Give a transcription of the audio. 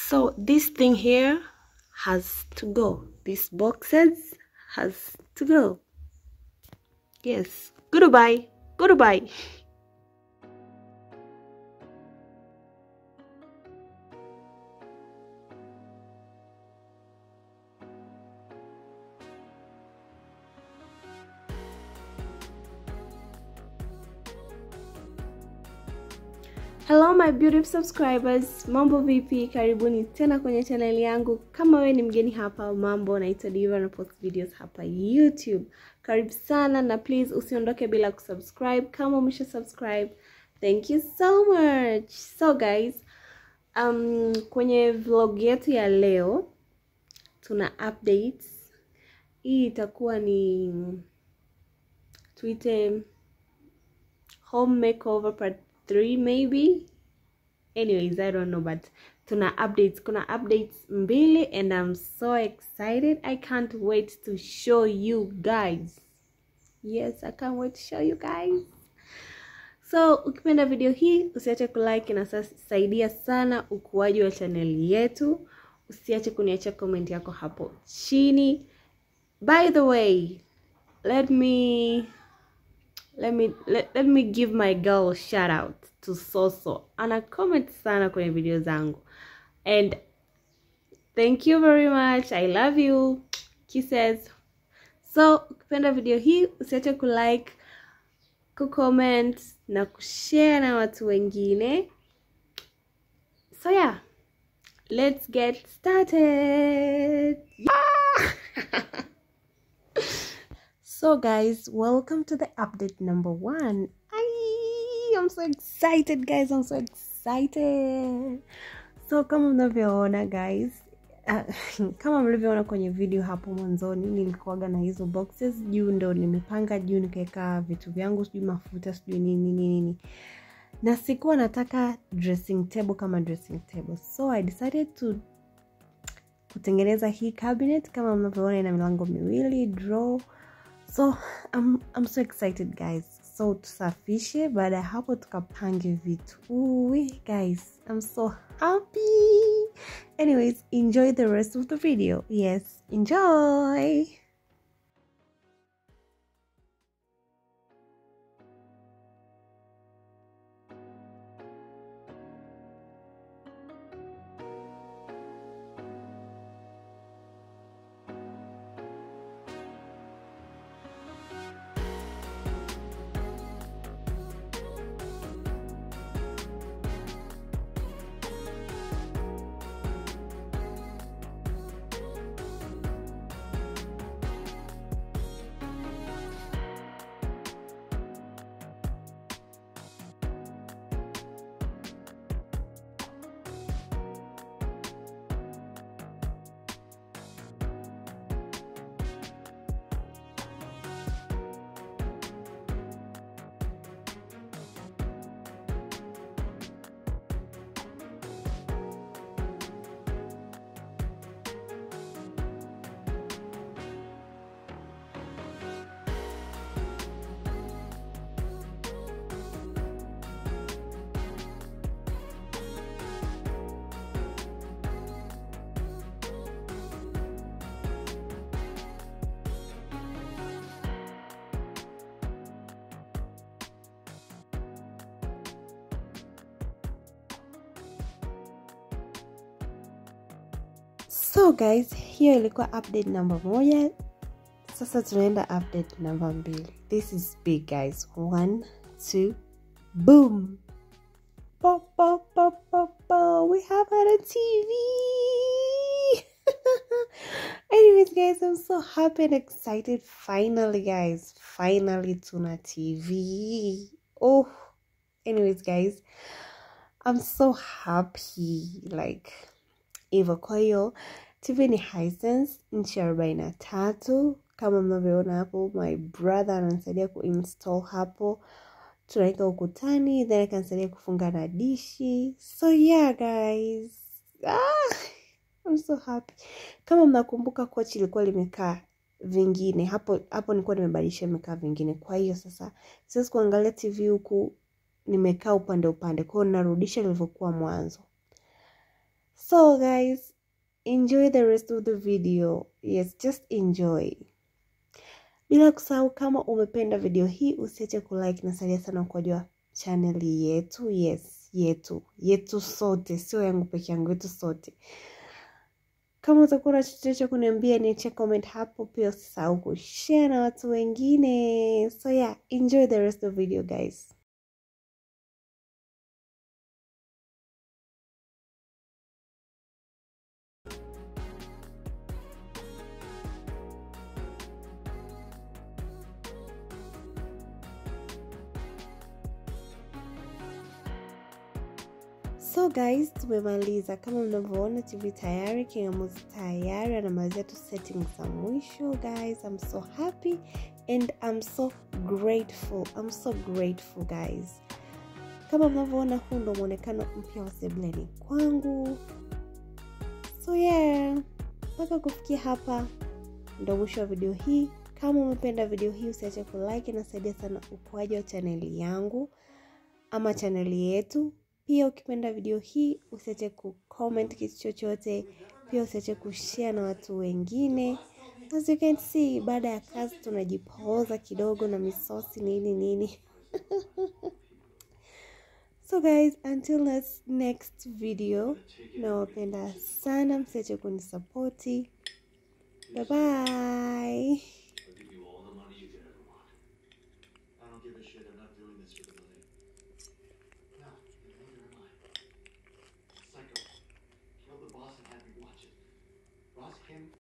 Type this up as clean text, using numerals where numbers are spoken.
So this thing here has to go. These boxes has to go. Yes. Goodbye. Goodbye. Hello my beautiful subscribers, mambo vipi? Karibuni tena kwenye channel yangu. Kama wewe ni mgeni hapa, mambo, naitwa Diva na post videos hapa YouTube. Karibu sana na please usiondoke bila kusubscribe. Kama umesha subscribe, thank you so much. So guys, kwenye vlog yetu ya leo tuna updates. Hii itakuwa ni tuite home makeover part 3 maybe. Anyways, I don't know, but tuna updates, kuna updates mbili and I'm so excited. I can't wait to show you guys. Yes, I can't wait to show you guys. So ukipenda video hii usiache kulike, inasaidia sana ukuaji wa channel yetu. Usiache kuniacha comment yako hapo chini. By the way, let me give my girl a shout out to Soso. Ana comment sana kwenye video zangu. And thank you very much. I love you. Kisses. So, ukipenda video hii usiache kulike, kucomment na kushare na watu wengine. So yeah, let's get started. Yeah! So guys, welcome to the update number 1. I'm so excited guys, I'm so excited. So kama mnavyoona guys, kama mlivyoona kwenye video hapo mwanzoni, nilikuwaga na hizo boxes juu, ndo nimepanga juu nikaweka vitu vyangu, sijui mafuta, sijui nini nini. Na sikuwa nataka dressing table kama dressing table. So I decided to kutengeneza hii cabinet. Kama mnavyoona ina milango miwili, drawer. So I'm so excited guys. So tusafishe, baada ya hapo tukapange vitu. Ooh, guys, I'm so happy. Anyways, enjoy the rest of the video. Yes, enjoy. So guys, hiyo ilikuwa update number 1. Sasa tunaenda update number 2. This is big guys. 1, 2, boom. Pop, pop, pop, pop, pop. We have a TV. Anyways guys, I'm so happy and excited. Finally guys, finally tuna TV. Oh, anyways guys, I'm so happy. Like hivyo. Kwa hiyo TV ni Hisense inchi 43 kama mnavyoona hapo. My brother ananisaidia kuinstall hapo, tunaweka ukutani, then akanisaidia kufunga na dishi. So yeah guys, I'm so happy. Kama mnakumbuka kochi ilikuwa limekaa vingine hapo, hapo nilikuwa nimebadilisha imekaa vingine. Kwa hiyo sasa siwezi kuangalia TV huku nimekaa upande upande, kwa hiyo narudisha ilivyokuwa mwanzo. So guys, enjoy the rest of the video. Yes, just enjoy. Bila kusahau, kama umependa video hii usiache kulike na salia sana kwa channel yetu. Yes, yetu sote, sio yangu peke yangu, yetu sote. Kama utakuwa na chochote cha kuniambia, niache comment hapo. Pia usisahau kushare na watu wengine. So yeah, enjoy the rest of the video guys. So guys, tumemaliza. Kama mnavyoona, TV tayari, kingamuzi tayari, anamalizia tu settings za mwisho. Guys, I'm so happy and I'm so grateful. I'm so grateful guys. Kama mnavyoona, huu ndo muonekano mpya wa sebuleni kwangu. So yeah, mpaka kufikia hapa ndo mwisho wa video hii. Kama umependa video hii usiache kulike, inasaidia sana ukuaji wa chaneli yangu ama chaneli yetu. Pia ukipenda video hii usiache kucomment kitu chochote, pia usiache kushare na watu wengine. As you can see, baada ya kazi tunajipoza kidogo na misosi nini nini. So guys, until next video, nawapenda sana, msiache kunisapoti. Bye bye.